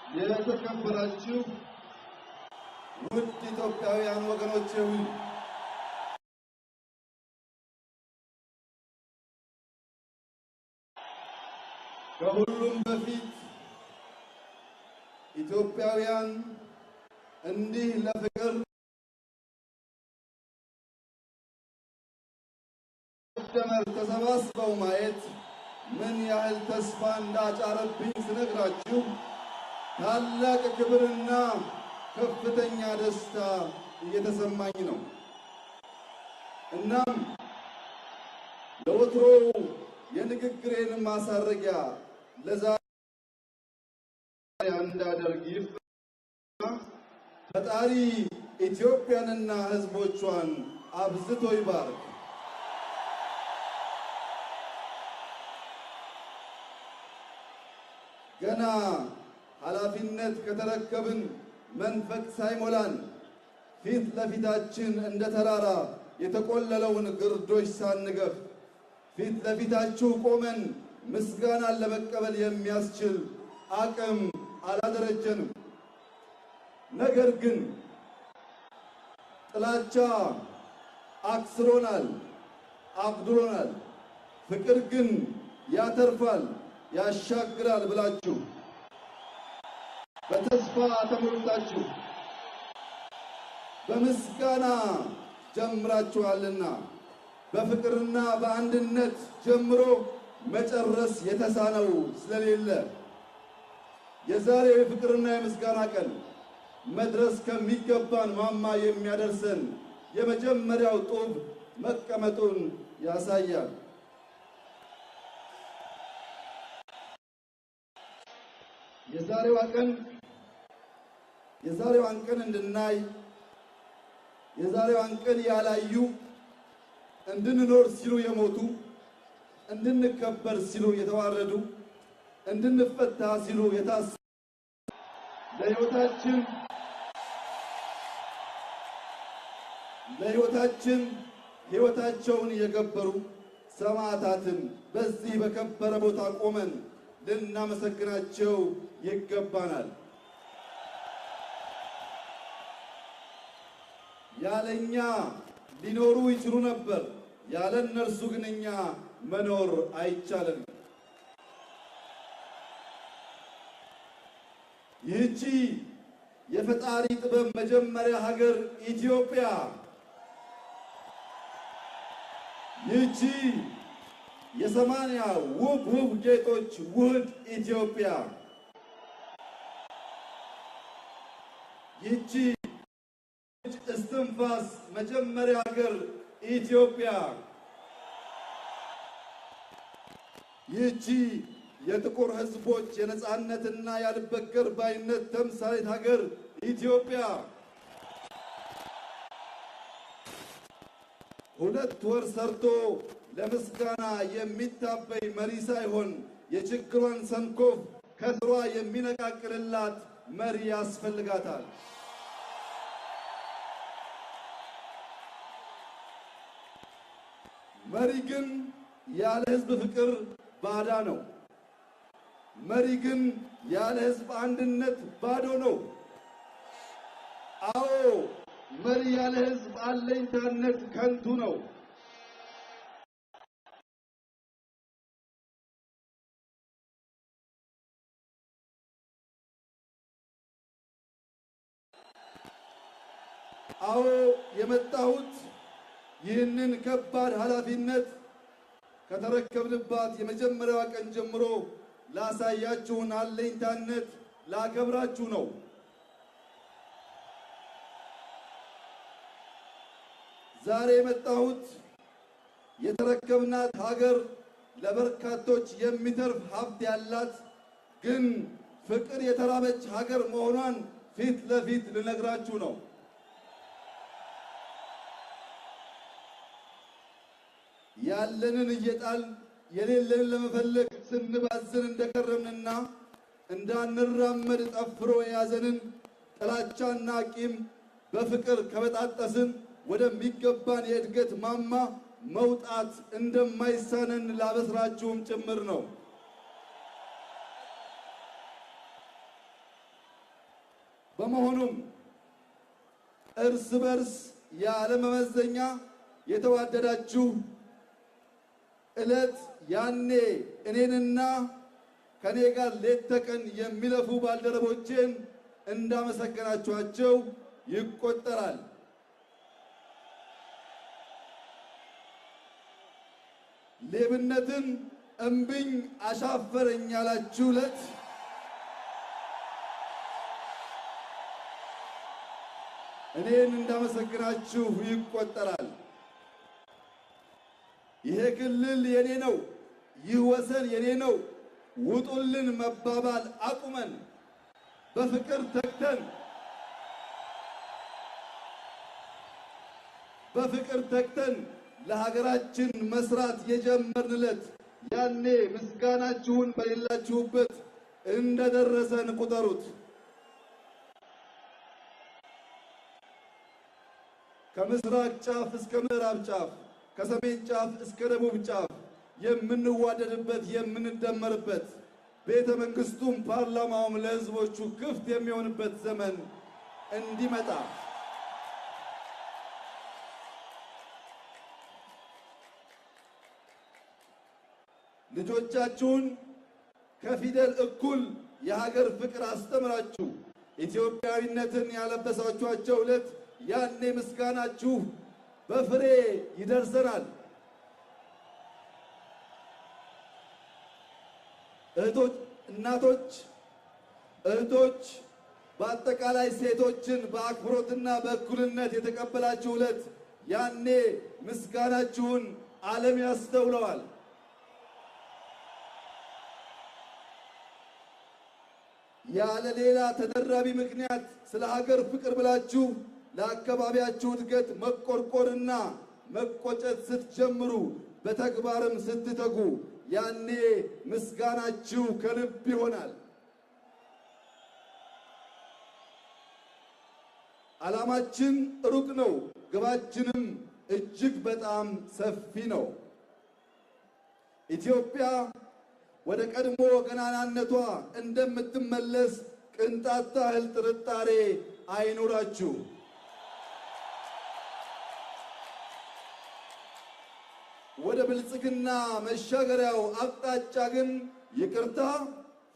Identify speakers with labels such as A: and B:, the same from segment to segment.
A: የተከበራችሁ ውድ ኢትዮጵያውያን ወገኖቼ ሆይ፣ ከሁሉም በፊት ኢትዮጵያውያን እንዲህ ለፍቅር መደመር ተሰባስበው ማየት ምን ያህል ተስፋ እንዳጫረብኝ ስነግራችሁ ታላቅ ክብርና ከፍተኛ ደስታ እየተሰማኝ ነው። እናም ለወትሮው የንግግሬን ማሳረጊያ ለዛሬ እንዳደርግ ፈጣሪ ኢትዮጵያንና ሕዝቦቿን አብዝቶ ይባርክ። ገና ኃላፊነት ከተረከብን መንፈቅ ሳይሞላን ፊት ለፊታችን እንደ ተራራ የተቆለለውን ግርዶሽ ሳንገፍ ፊት ለፊታችሁ ቆመን ምስጋናን ለመቀበል የሚያስችል አቅም አላደረጀንም። ነገር ግን ጥላቻ አክስሮናል፣ አጉድሎናል። ፍቅር ግን ያተርፋል፣ ያሻግራል ብላችሁ በተስፋ ተሞልታችሁ በምስጋና ጀምራችኋልና በፍቅርና በአንድነት ጀምሮ መጨረስ የተሳነው ስለሌለ የዛሬው የፍቅርና የምስጋና ቀን መድረስ ከሚገባን ማማ የሚያደርሰን የመጀመሪያው ጡብ መቀመጡን ያሳያል። የዛሬዋ ቀን የዛሬዋን ቀን እንድናይ፣ የዛሬዋን ቀን ያላዩ እንድንኖር ሲሉ የሞቱ፣ እንድንከበር ሲሉ የተዋረዱ፣ እንድንፈታ ሲሉ የታሰሩ፣ ለሕይወታችን ሕይወታቸውን የገበሩ ሰማዕታትን በዚህ በከበረ ቦታ ቆመን ልናመሰግናቸው ይገባናል። ያለኛ ሊኖሩ ይችሉ ነበር፣ ያለ እነርሱ ግን እኛ መኖር አይቻልም። ይህቺ የፈጣሪ ጥበብ መጀመሪያ ሀገር ኢትዮጵያ፣ ይህቺ የ80 ውብ ውብ ጌጦች ውህድ ኢትዮጵያ፣ ይህቺ እስትንፋስ መጀመሪያ ሀገር ኢትዮጵያ፣ ይህቺ የጥቁር ሕዝቦች የነጻነትና ያልበገር ባይነት ተምሳሌት ሀገር ኢትዮጵያ 2 ወር ሰርቶ ለምስጋና የሚታበይ መሪ ሳይሆን የችግሯን ሰንኮፍ ከስሯ የሚነቃቅልላት መሪ ያስፈልጋታል። መሪ ግን ያለ ሕዝብ ፍቅር ባዳ ነው። መሪ ግን ያለ ሕዝብ አንድነት ባዶ ነው። አዎ፣ መሪ ያለ ሕዝብ አለኝታነት ከንቱ ነው። አዎ፣ የመጣሁት ይህንን ከባድ ኃላፊነት ከተረከብንባት የመጀመሪያዋ ቀን ጀምሮ ላሳያችሁን አለኝታነት ላከብራችሁ ነው። ዛሬ የመጣሁት የተረከብናት ሀገር ለበርካቶች የሚተርፍ ሀብት ያላት ግን ፍቅር የተራበች ሀገር መሆኗን ፊት ለፊት ልነግራችሁ ነው። ያለንን እየጣል የሌለንን ለመፈለግ ስንባዝን እንደከረምንና እንዳንራመድ ጠፍሮ የያዘንን ጥላቻና ቂም በፍቅር ከበጣጠስን ወደሚገባን የእድገት ማማ መውጣት እንደማይሳነን ላበስራችሁም ጭምር ነው። በመሆኑም እርስ በርስ ያለ መመዘኛ የተዋደዳችሁ ዕለት ያኔ እኔንና ከኔ ጋር ሌት ተቀን የሚለፉ ባልደረቦቼን እንዳመሰገናችኋቸው ይቆጠራል። ሌብነትን እምቢኝ አሻፈረኝ ያላችሁ ዕለት እኔን እንዳመሰግናችሁ ይቆጠራል። ይሄ ክልል የኔ ነው፣ ይህ ወሰን የኔ ነው፣ ውጡልን መባባል አቁመን በፍቅር ተግተን በፍቅር ተግተን ለሀገራችን መስራት የጀመርንለት ያኔ ምስጋናችሁን በሌላችሁበት እንደደረሰን ቁጠሩት። ከምስራቅ ጫፍ እስከ ምዕራብ ጫፍ፣ ከሰሜን ጫፍ እስከ ደቡብ ጫፍ የምንዋደድበት የምንደመርበት ቤተ መንግስቱም ፓርላማውም ለህዝቦቹ ክፍት የሚሆንበት ዘመን እንዲመጣ ልጆቻችሁን ከፊደል እኩል የሀገር ፍቅር አስተምራችሁ ኢትዮጵያዊነትን ያለበሳችኋቸው ዕለት ያኔ ምስጋናችሁ በፍሬ ይደርሰናል። እህቶች፣ እናቶች፣ እህቶች በአጠቃላይ ሴቶችን በአክብሮትና በእኩልነት የተቀበላችሁ ዕለት ያኔ ምስጋናችሁን ዓለም ያስተውለዋል። ያለ ሌላ ተደራቢ ምክንያት ስለ ሀገር ፍቅር ብላችሁ ለአካባቢያችሁ እድገት መቆርቆርና መቆጨት ስትጀምሩ በተግባርም ስትተጉ ያኔ ምስጋናችሁ ከልብ ይሆናል። ዓላማችን ሩቅ ነው፣ ግባችንም እጅግ በጣም ሰፊ ነው። ኢትዮጵያ ወደ ቀድሞ ገናናነቷ እንደምትመለስ ቅንጣት ታህል ጥርጣሬ አይኑራችሁ። ወደ ብልጽግና መሻገሪያው አቅጣጫ ግን ይቅርታ፣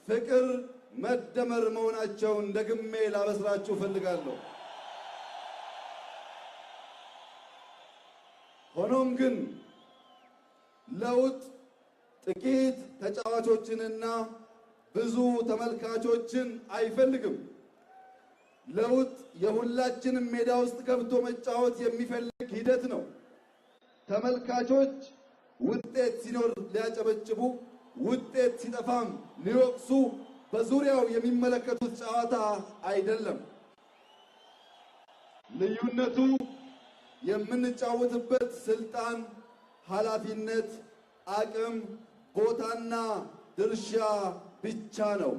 A: ፍቅር፣ መደመር መሆናቸውን ደግሜ ላበስራችሁ እፈልጋለሁ። ሆኖም ግን ለውጥ ጥቂት ተጫዋቾችንና ብዙ ተመልካቾችን አይፈልግም። ለውጥ የሁላችንም ሜዳ ውስጥ ገብቶ መጫወት የሚፈልግ ሂደት ነው። ተመልካቾች ውጤት ሲኖር ሊያጨበጭቡ፣ ውጤት ሲጠፋም ሊወቅሱ በዙሪያው የሚመለከቱት ጨዋታ አይደለም። ልዩነቱ የምንጫወትበት ስልጣን፣ ኃላፊነት፣ አቅም፣ ቦታና ድርሻ ብቻ ነው።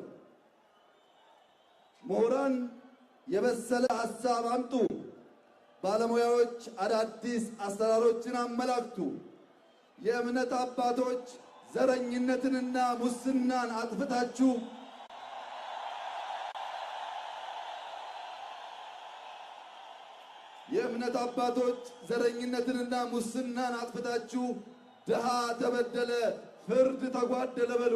A: ምሁራን የበሰለ ሐሳብ አምጡ። ባለሙያዎች አዳዲስ አሰራሮችን አመላክቱ። የእምነት አባቶች ዘረኝነትንና ሙስናን አጥፍታችሁ የእምነት አባቶች ዘረኝነትንና ሙስናን አጥፍታችሁ ድሃ ተበደለ፣ ፍርድ ተጓደለ በሉ።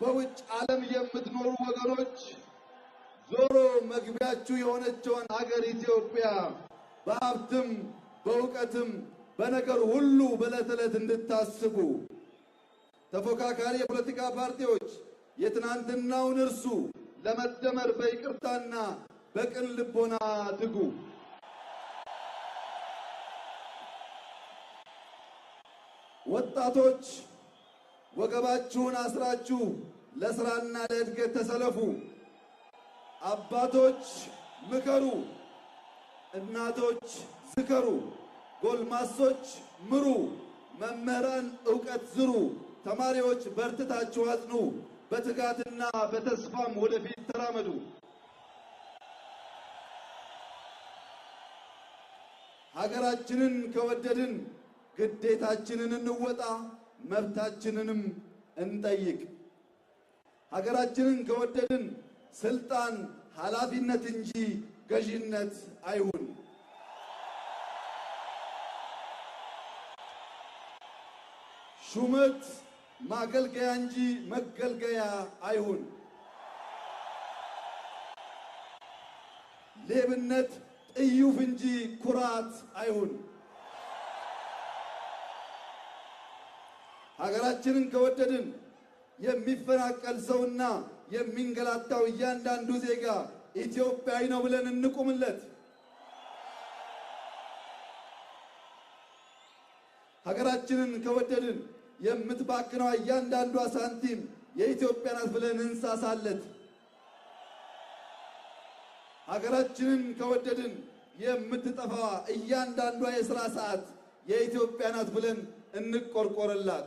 A: በውጭ ዓለም የምትኖሩ ወገኖች ዞሮ መግቢያችሁ የሆነችውን ሀገር ኢትዮጵያ በሀብትም በእውቀትም በነገር ሁሉ በዕለት ዕለት እንድታስቡ ተፎካካሪ የፖለቲካ ፓርቲዎች የትናንትናውን እርሱ፣ ለመደመር በይቅርታና በቅን ልቦና ትጉ። ወጣቶች ወገባችሁን አስራችሁ ለስራና ለእድገት ተሰለፉ። አባቶች ምከሩ፣ እናቶች ዝከሩ፣ ጎልማሶች ምሩ፣ መምህራን ዕውቀት ዝሩ፣ ተማሪዎች በርትታችሁ አጽኑ፣ በትጋትና በተስፋም ወደፊት ተራመዱ። ሀገራችንን ከወደድን ግዴታችንን እንወጣ፣ መብታችንንም እንጠይቅ። ሀገራችንን ከወደድን ስልጣን ኃላፊነት እንጂ ገዢነት አይሁን። ሹመት ማገልገያ እንጂ መገልገያ አይሁን። ሌብነት ጥዩፍ እንጂ ኩራት አይሁን። ሀገራችንን ከወደድን የሚፈናቀል ሰውና የሚንገላታው እያንዳንዱ ዜጋ ኢትዮጵያዊ ነው ብለን እንቁምለት። ሀገራችንን ከወደድን የምትባክነው እያንዳንዷ ሳንቲም የኢትዮጵያ ናት ብለን እንሳሳለት። ሀገራችንን ከወደድን የምትጠፋዋ እያንዳንዷ የሥራ ሰዓት የኢትዮጵያ ናት ብለን እንቆርቆርላት።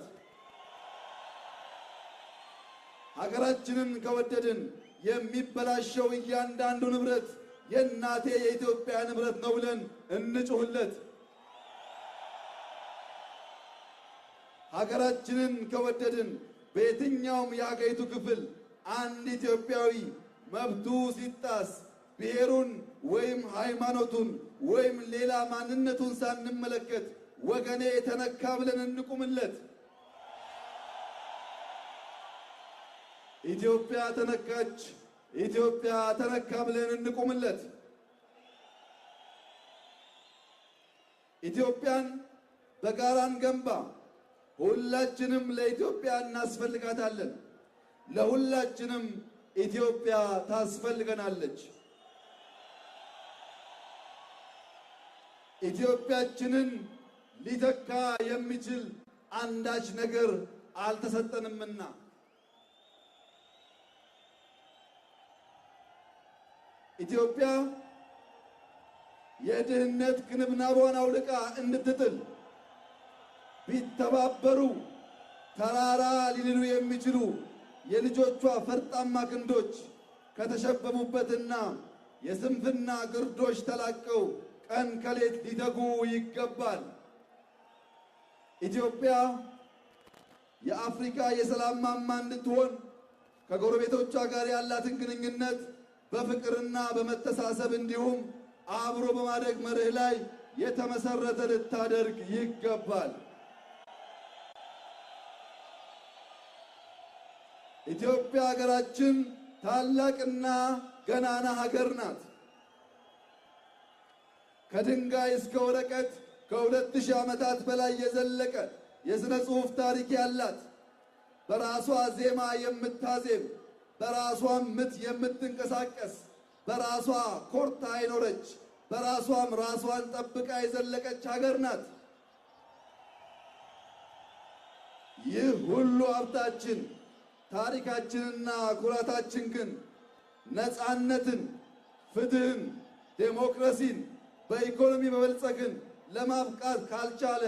A: ሀገራችንን ከወደድን የሚበላሸው እያንዳንዱ ንብረት የእናቴ የኢትዮጵያ ንብረት ነው ብለን እንጩህለት። ሀገራችንን ከወደድን በየትኛውም የሀገሪቱ ክፍል አንድ ኢትዮጵያዊ መብቱ ሲጣስ ብሔሩን ወይም ሃይማኖቱን ወይም ሌላ ማንነቱን ሳንመለከት ወገኔ የተነካ ብለን እንቁምለት። ኢትዮጵያ ተነካች፣ ኢትዮጵያ ተነካ ብለን እንቁምለት። ኢትዮጵያን በጋራ እንገንባ። ሁላችንም ለኢትዮጵያ እናስፈልጋታለን። ለሁላችንም ኢትዮጵያ ታስፈልገናለች። ኢትዮጵያችንን ሊተካ የሚችል አንዳች ነገር አልተሰጠንምና ኢትዮጵያ የድህነት ክንብናቧን አውልቃ እንድትጥል ቢተባበሩ ተራራ ሊልሉ የሚችሉ የልጆቿ ፈርጣማ ክንዶች ከተሸበቡበትና የስንፍና ግርዶች ተላቀው ቀን ከሌት ሊተጉ ይገባል። ኢትዮጵያ የአፍሪካ የሰላም ማማ እንድትሆን ከጎረቤቶቿ ጋር ያላትን ግንኙነት በፍቅርና በመተሳሰብ እንዲሁም አብሮ በማደግ መርህ ላይ የተመሰረተ ልታደርግ ይገባል። ኢትዮጵያ ሀገራችን ታላቅና ገናና ሀገር ናት። ከድንጋይ እስከ ወረቀት ከ2000 ዓመታት በላይ የዘለቀ የሥነ ጽሑፍ ታሪክ ያላት፣ በራሷ ዜማ የምታዜም፣ በራሷ ምት የምትንቀሳቀስ፣ በራሷ ኮርታ የኖረች፣ በራሷም ራሷን ጠብቃ የዘለቀች ሀገር ናት። ይህ ሁሉ ሀብታችን፣ ታሪካችንና ኩራታችን ግን ነፃነትን፣ ፍትህን፣ ዴሞክራሲን፣ በኢኮኖሚ መበልጸግን ለማብቃት ካልቻለ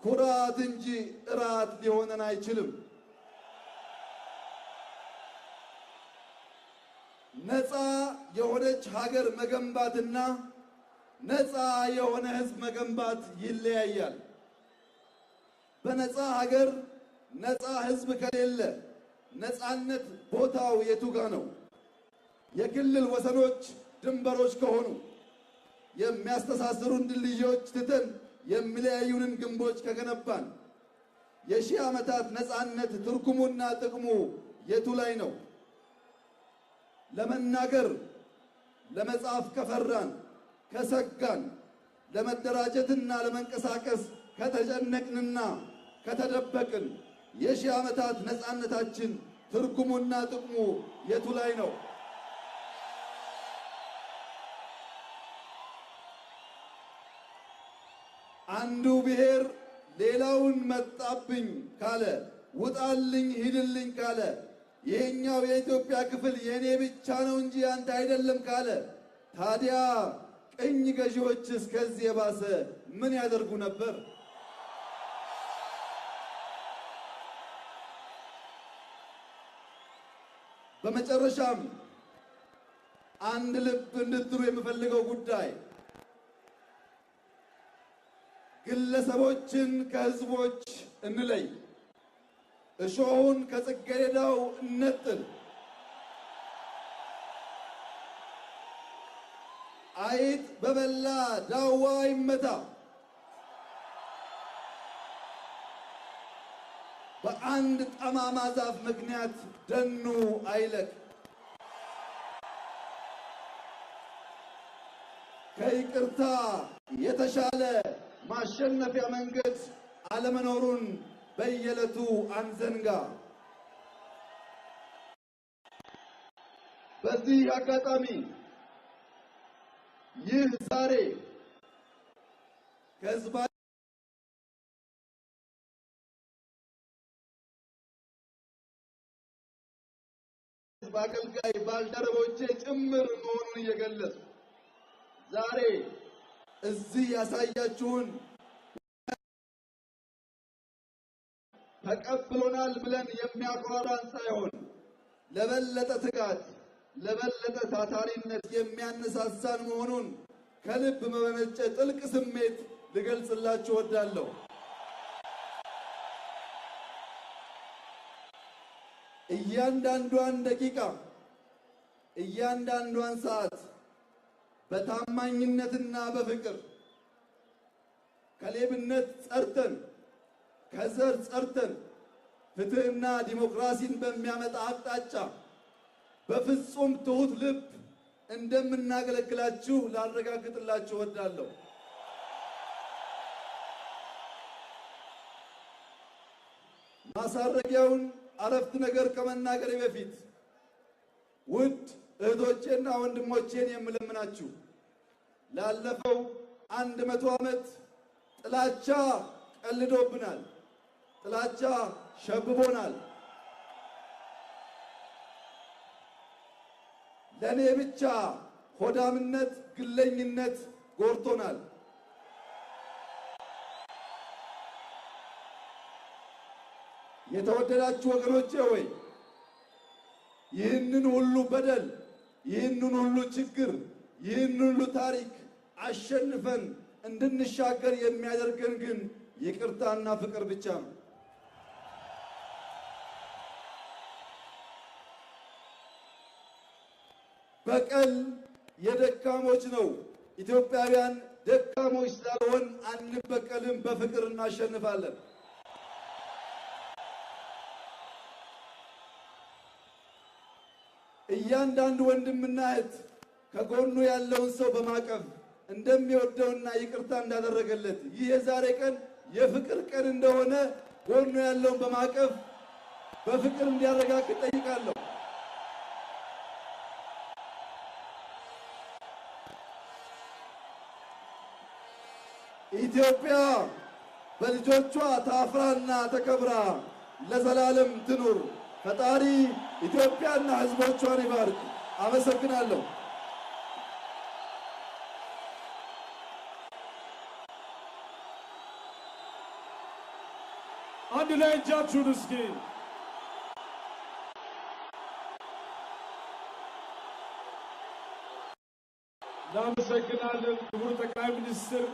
A: ኩራት እንጂ እራት ሊሆነን አይችልም። ነፃ የሆነች ሀገር መገንባትና ነፃ የሆነ ሕዝብ መገንባት ይለያያል። በነፃ ሀገር ነፃ ሕዝብ ከሌለ ነፃነት ቦታው የቱ ጋ ነው? የክልል ወሰኖች ድንበሮች ከሆኑ፣ የሚያስተሳስሩን ድልድዮች ትተን የሚለያዩንን ግንቦች ከገነባን የሺህ ዓመታት ነፃነት ትርጉሙና ጥቅሙ የቱ ላይ ነው? ለመናገር ለመጻፍ ከፈራን፣ ከሰጋን፣ ለመደራጀትና ለመንቀሳቀስ ከተጨነቅንና ከተደበቅን የሺህ ዓመታት ነፃነታችን ትርጉሙና ጥቅሙ የቱ ላይ ነው? አንዱ ብሔር ሌላውን መጣብኝ ካለ፣ ውጣልኝ ሂድልኝ ካለ፣ ይሄኛው የኢትዮጵያ ክፍል የኔ ብቻ ነው እንጂ አንተ አይደለም ካለ፣ ታዲያ ቅኝ ገዢዎች እስከዚህ የባሰ ምን ያደርጉ ነበር? በመጨረሻም አንድ ልብ እንድትሉ የምፈልገው ጉዳይ ግለሰቦችን ከህዝቦች እንለይ። እሾሁን ከጽጌረዳው እነጥል። አይጥ በበላ ዳዋ ይመታ። በአንድ ጠማማ ዛፍ ምክንያት ደኑ አይለቅ። ከይቅርታ የተሻለ ማሸነፊያ መንገድ አለመኖሩን በየዕለቱ አንዘንጋ። በዚህ አጋጣሚ ይህ ዛሬ ከህዝብ አገልጋይ ባልደረቦቼ ጭምር መሆኑን እየገለጹ ዛሬ እዚህ ያሳያችሁን ተቀብሎናል ብለን የሚያኮራን ሳይሆን ለበለጠ ትጋት፣ ለበለጠ ታታሪነት የሚያነሳሳን መሆኑን ከልብ በመነጨ ጥልቅ ስሜት ልገልጽላችሁ እወዳለሁ። እያንዳንዷን ደቂቃ፣ እያንዳንዷን ሰዓት በታማኝነትና በፍቅር ከሌብነት ጸርተን፣ ከዘር ጸርተን፣ ፍትህና ዲሞክራሲን በሚያመጣ አቅጣጫ በፍጹም ትሁት ልብ እንደምናገለግላችሁ ላረጋግጥላችሁ እወዳለሁ። ማሳረጊያውን አረፍት ነገር ከመናገሬ በፊት ውድ እህቶቼና ወንድሞቼን የምለምናችሁ ላለፈው 100 ዓመት ጥላቻ ቀልዶብናል። ጥላቻ ሸብቦናል። ለኔ ብቻ ሆዳምነት፣ ግለኝነት ጎርቶናል። የተወደዳችሁ ወገኖቼ ሆይ፣ ይህንን ሁሉ በደል፣ ይህንን ሁሉ ችግር፣ ይህንን ሁሉ ታሪክ አሸንፈን እንድንሻገር የሚያደርገን ግን ይቅርታና ፍቅር ብቻ ነው። በቀል የደካሞች ነው። ኢትዮጵያውያን ደካሞች ስላልሆን አንበቀልም፣ በፍቅር እናሸንፋለን። እያንዳንዱ ወንድምና እህት ከጎኑ ያለውን ሰው በማቀፍ እንደሚወደውና ይቅርታ እንዳደረገለት፣ ይህ የዛሬ ቀን የፍቅር ቀን እንደሆነ ጎኑ ያለውን በማቀፍ በፍቅር እንዲያረጋግጥ ጠይቃለሁ። ኢትዮጵያ በልጆቿ ታፍራና ተከብራ ለዘላለም ትኑር። ፈጣሪ ኢትዮጵያና ሕዝቦቿን ይባርክ። አመሰግናለሁ።
B: አንድ ላይ እጃችሁን እስኪ። እናመሰግናለን ክቡር ጠቅላይ ሚኒስትር።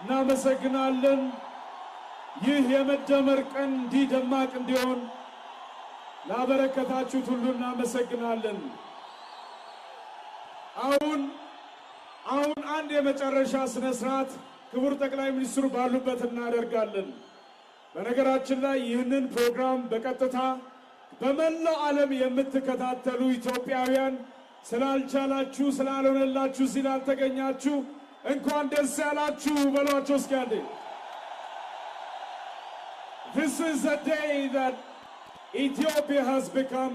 B: እናመሰግናለን። ይህ የመደመር ቀን እንዲህ ደማቅ እንዲሆን ላበረከታችሁት ሁሉ እናመሰግናለን። አሁን አንድ የመጨረሻ ስነ ስርዓት ክቡር ጠቅላይ ሚኒስትሩ ባሉበት እናደርጋለን። በነገራችን ላይ ይህንን ፕሮግራም በቀጥታ በመላው ዓለም የምትከታተሉ ኢትዮጵያውያን፣ ስላልቻላችሁ፣ ስላልሆነላችሁ፣ ስላልተገኛችሁ እንኳን ደስ ያላችሁ በሏቸው እስኪ አንዴ። This is a day that Ethiopia has become